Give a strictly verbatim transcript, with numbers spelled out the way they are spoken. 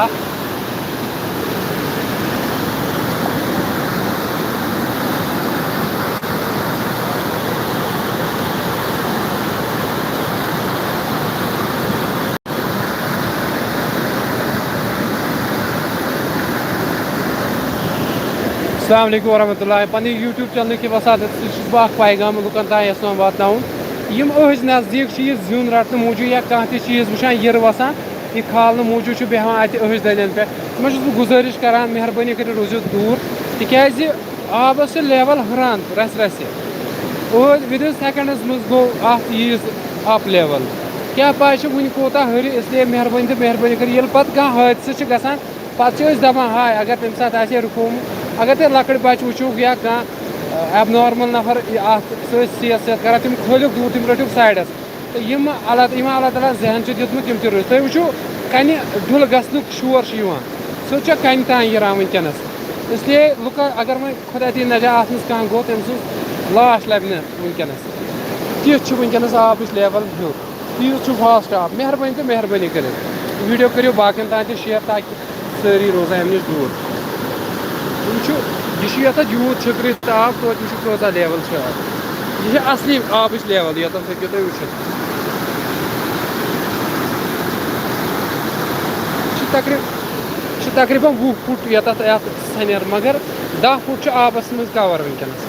اکھ۔ السلام علیکم ورحمۃ اللہ۔ پننہِ YouTube چینلہٕ کہِ وساطت سۭتۍ چھُس بہٕ اکھ پیغام لُکن تام یژھان واتناوُن۔ یِم أہٕنٛدۍ نزدیٖک چھِ یہِ زیُن رٹنہٕ موٗجوٗب یا کانٛہہ تہِ چیٖز وٕچھان یِرٕ وسان، یہِ کھالنہٕ موٗجوٗب چھُ بیٚہوان اَتہِ أہٕنٛدۍ دٔلیٖلن پٮ۪ٹھ۔ تِمن چھُس بہٕ گُزٲرِش کران، مہربٲنی کٔرِتھ روٗزِو دوٗر، تِکیازِ آبس چھِ لیول ہُران رژھِ رژھِ۔ أہٕنٛدۍ within seconds منٛز گوٚو اَتھ ییٖژ up level۔ کیٛاہ پَے چھِ وٕنہِ کوٗتاہ ہُرِ، اس لیے مہربٲنی تہٕ مہربٲنی کٔرِتھ ییٚلہِ پَتہٕ کانٛہہ حٲدثہٕ چھِ گژھان، پَتہٕ چھِ أسۍ دَپان، ہاے، اگر تَمہِ ساتہٕ آسہِ ہے رُکومُت، اگر تُہۍ لۄکٕٹۍ بَچہِ وٕچھِو یا کانٛہہ، ٲں، abnormal نفر یہِ اَتھ سۭتۍ سیٚتھ سیٚتھ کَران، تِم کھٲلِکھ دوٗر، تِم رٔٹِکھ سایڈَس۔ تہٕ یِم اللہ، یِمَن اللہ تعالیٰ ہَن ذہن چھُ دیُتمُت، تِم تہِ روٗزۍ۔ تُہۍ وٕچھِو، کَنہِ ڈُل گژھنُک شور چھُ یِوان، سُہ چھُ کَنہِ تام یِوان وٕنکیٚنَس۔ اس لیے لُکَن اگر وۄنۍ خۄدا دِیِن نجات، اَتھ منٛز کانٛہہ گوٚو، تٔمۍ سٕنٛز لاش لَبہِ نہٕ وٕنکیٚنَس۔ تِژھ چھِ وٕنکیٚنَس آبٕچ لیول ہیوٚر۔ تیٖژ چھُ fast آب۔ مہربٲنی تہٕ مہربٲنی کٔرِتھ video کٔرِو باقین تام تہِ share، تاکہِ سٲری روزان اَمہِ نِش دوٗر۔ یِم چھُ، یہِ چھُ یَتھ یوٗت چھٔکرِتھ آب، توتہِ وٕچھِو کۭژاہ لیول چھِ آب۔ یہِ چھِ اَصلی آبٕچ لیول، یوٚتَن ہیٚکِو تُہۍ وٕچھِتھ۔ یہِ چھِ تقریٖب-، یہِ چھِ تقریٖباً وُہ فُٹ یَتَتھ، یَتھ سَنٮ۪ر، مگر دَہ فُٹ چھُ آبَس منٛز cover وٕنکیٚنَس۔